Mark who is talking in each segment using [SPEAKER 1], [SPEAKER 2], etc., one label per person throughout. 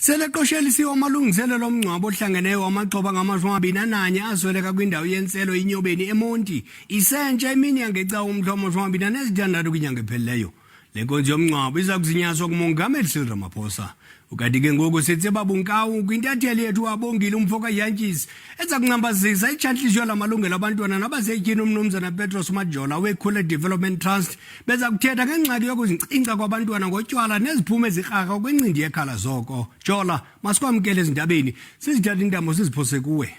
[SPEAKER 1] Seleqoshelisiwe amalungiselelo omngcwabo ohlangeneyo wamaxhoba angama-21 asweleka kwindawo yentselo iNyobeni eMonti. Isentsha imini yangeCawa umhla wama-26 kwinyanga ephelileyo. Le nkonzo yomngcwabo iza kuzinyaswa kuMongameli Cyril Ramaphosa. Ukanti ke ngoku sitse babunkawu kwintatheli yethu wabongile umfo kaYantjisi eza kuncambazisa itshantliziyo lamalungelo abantwana nabasetyhini umnumzana Petros Majola weKhule Development Trust beza kuthetha ngengxaki yokuzincinca kwabantwana ngotywala neziphumo ezikrakra kwincindi yekhala zoko. Jola, masikwamkele ezindabeni sizithathe intambo siziphose kuwe.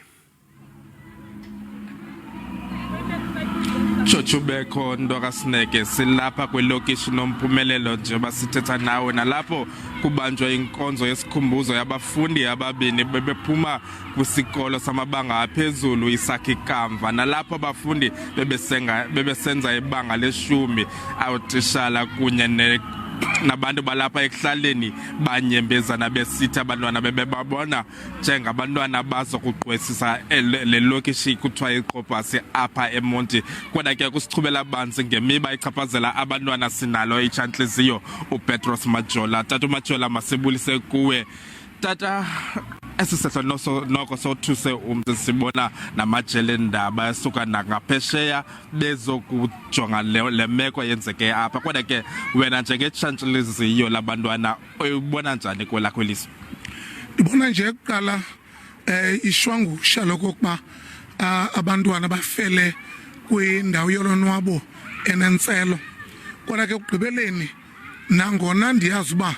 [SPEAKER 2] Tshotshubekho nto kaSineke, silapha kwilokishi Nompumelelo njengoba sithetha nawe, nalapho kubanjwa inkonzo yesikhumbuzo yabafundi ababini bebephuma kwisikolo samabanga aphezulu iSakhi Kamva, nalapho abafundi bebesenza ibanga leshumi. Awutishala kunye nabantu balapha ekuhlaleni banyembezana besithi abantwana bebebabona njengabantwana bazokugqwesisa le lokishi kuthiwa iqobhasi apha eMonti. Kodwa ke kusichubela banzi ngemiba echaphazela abantwana sinalo itshantliziyo uPetros Majola. Tata uMajola, masibulise kuwe tata. Esi sehlo noko sothuse umntu, sibona namajele endaba esuka nangaphesheya bezokujonga le meko yenzeke apha. Kodwa ke wena njengetshantliziyo labantwana uyibona njani kwelakho ilizwe?
[SPEAKER 3] Ndibona nje kuqala ishwangusha lokokuba abantwana bafele kwindawo yolonwabo enentselo. Kodwa ke ekugqibeleni, nangona ndiyazi uba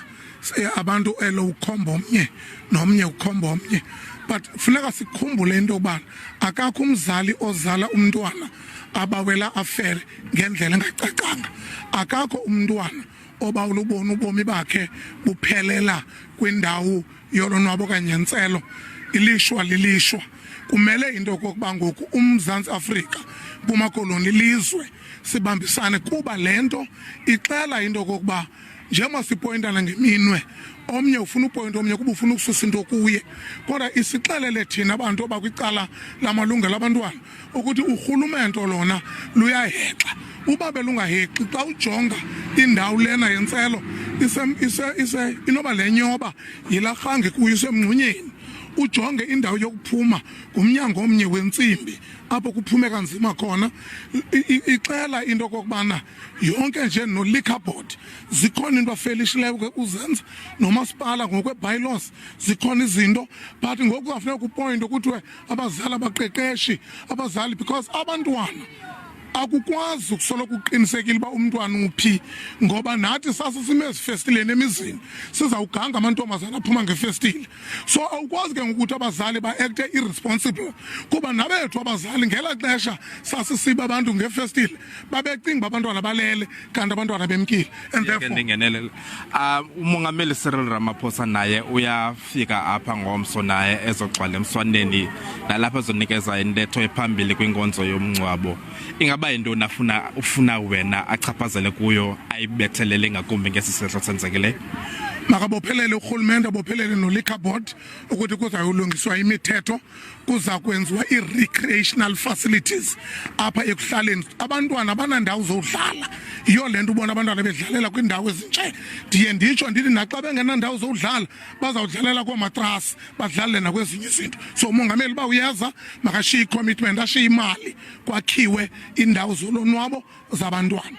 [SPEAKER 3] abantu elo ukhomba omnye nomnye ukhomba omnye, but funeka sikhumbule into yokuba akakho umzali ozala umntwana abawela afele ngendlela engacacanga. Akakho umntwana obawula ubona ubomi bakhe buphelela kwindawo yolonwabo okanye yentselo. Ilishwa lilishwa. Kumele into yokokuba ngoku uMzantsi Afrika, Mpuma Koloni, ilizwe sibambisane, kuba le nto ixela into yokokuba njengoba sipoyintana ngeminwe, omnye ufuna upoyinta omnye kuba ufuna ukususa into kuye, kodwa isixelele thina abantu abakwicala lamalungelo abantwana ukuthi urhulumento lona luyahexa. Uba belungahexi, xa ujonga indawo lena yentselo ise inoba le nyoba yilarhange kuyo isemngxunyeni, ujonge indawo yokuphuma ngumnyango omnye wentsimbi apho kuphumeka nzima khona, ixela into okokubana yonke nje no-liquor board zikhona into afelishileyo ke uzenza, nomasipala ngokwe-bylaws zikhona izinto, but ngoku kuzafuneka upoyinte kuthiwe abazali abaqeqeshi abazali, because abantwana akukwazi ukusoloko uqinisekile uba umntwana uphi, ngoba nathi sasisime ezifestileni emizini sizawuganga amantombazana aphuma ngefestile. So awukwazi ke ngokuthi abazali ba-acte irresponsible, kuba nabethu abazali ngela xesha sasisiba abantu ngefestile babecinga uba abantwana balele, kanti abantwana bemkile, and therefore
[SPEAKER 2] ndingenelele. Umongameli Cyril Ramaphosa naye uyafika apha ngomso, naye ezogcwala emswaneni, nalapho ezonikeza intetho ephambili kwinkonzo yomngcwabo. Ingaba yintoni afuna ufuna wena achaphazele kuyo, ayibethelele ngakumbi ngesi sehlo senzekileyo?
[SPEAKER 3] Makabophelele urhulumente, abophelele no-liquor board ukuthi kuzawulungiswa imithetho, kuza kwenziwa ii-recreational facilities apha ekuhlaleni. Abantwana banandawo zowudlala, yiyo le nto ubona abantwana bedlalela kwiindawo ezintshe. Ndiye nditsho ndithi naxa bengenandawo zowudlala bazawudlalela koomatrasi, badlalele nakwezinye izinto. So umongameli uba uyeza makashiye i-commitment, ashiye imali, kwakhiwe iindawo zolonwabo zabantwana.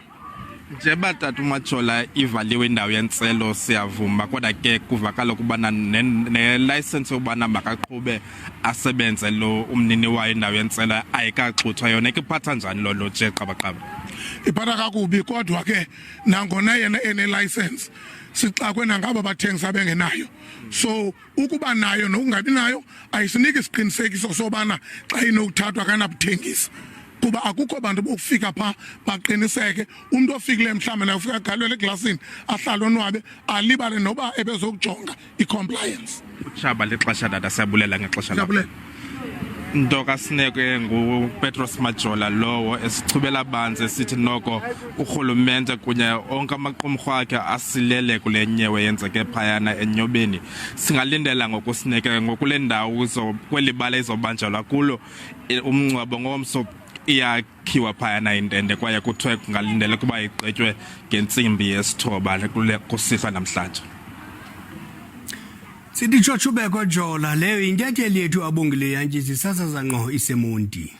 [SPEAKER 2] Njeba tata uMajola, ivaliwe indawo yentselo siyavuma, kodwa ke kuvakala ukubana nelayisensi yokubana makaqhube asebenze lo umnini wayo indawo yentselo ayikaxuthwa yona. Ikuphatha njani loo nto nje qabaqaba?
[SPEAKER 3] Iphatha kakubi, kodwa ke nangona yena enelayisensi sixakwe nangabo bathengisa bengenayo. So ukuba nayo nokungabi nayo ayisiniki isiqinisekiso sobana xa inokuthathwa akanabuthengisa, kuba akukho bantu bokufika phaa baqiniseke. Umntu ofikileyo mhlawumbi naye ufika agalwele eglasini, ahlale onwabe, alibale noba ebezokujonga i-compliance.
[SPEAKER 2] Utshaba lixesha tata, siyabulela ngexesha lakho.
[SPEAKER 3] Siyabulela.
[SPEAKER 2] Nto kaSineke, nguPetros Majola lowo esichubela banzi esithi noko urhulumente kunye onke amaqumrhu akhe asilele kule nyewe yenzeke phayana eNyobeni. Singalindela ngokuSineke ngokule ndawo kweli bala izobanjelwa kulo umngcwabo ngomso iyakhiwa phayana intente, kwaye kuthiwe kungalindeleka ukuba igqitywe ngentsimbi yesithoba kule kusihlwa namhlanje.
[SPEAKER 1] Sithi tshotshubeko Jola, leyo yintatheli yethu Abongile Yantshisi, sasaza ngqo iseMonti.